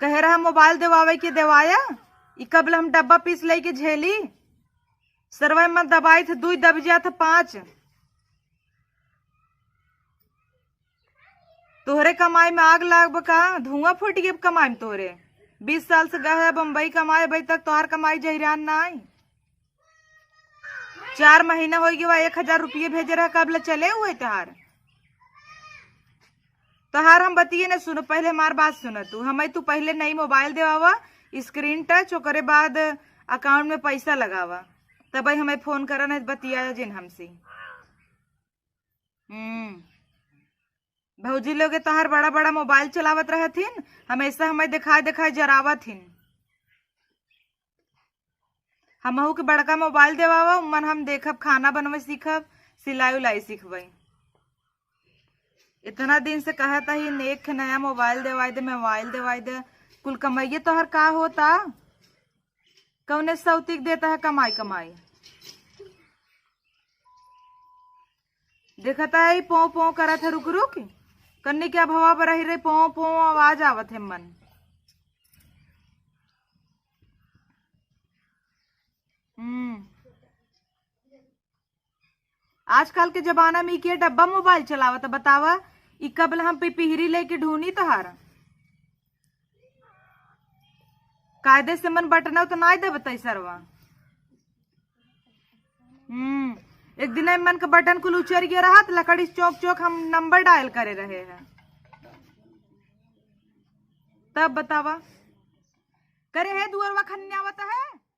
कहे रहा मोबाइल देवावे के देवाया, ई कबल हम डब्बा पीस ले के झेली। सरवा में दबाई थे 2 दब जात 5। तोहरे कमाई में आग लाग का धुआं फूट गया कमाई में तोहरे। 20 साल से गए है बम्बई कमाए, अभी तक तोहार कमाई जहरान ना आई। 4 महीना हो गया 1000 रुपये भेजे रहा, कब चले हुए तोहार। तोहार हम बतिये न सुनो, पहले हमार बात सुन तू। हमें तू पहले नई मोबाइल देवावा, स्क्रीन टच, ओकरे बाद अकाउंट में पैसा लगावा, तब हमें फोन करा, नहीं बतिया जिन हमसे। भौजी लोग तोहार बड़ा बड़ा मोबाइल चलावत रहथिन, हमेशा हमें दिखाए दिखाए जरावत हिन। हमहू के बड़का मोबाइल देवावा, मन हम देखब, खाना बनवे सीखब, सिलाई उलाई सीखबई। इतना दिन से कहता ही एक नया मोबाइल देवाई दे, मोबाइल देवाई दे। कुल कमाइए तोहर का होता, कौने सौतिक देता है कमाई कमाई। देखता है पो पो करत है रुक रुक, कन्नी के अभाव पर रही रही पो पो आवाज आवत है मन। आजकल के जमाना में के डब्बा मोबाइल चलावत, बतावा ई कबल हम पिपीहरी लेके ढूंढी तहार। कायदे से मन बटना तो नहीं दे सरवा। एक दिन मन का बटन कुल उचर गया रहा, तो लकड़ी चौक चौक हम नंबर डायल करे रहे हैं। तब बतावा करे है दुअरवा खन्यावत है।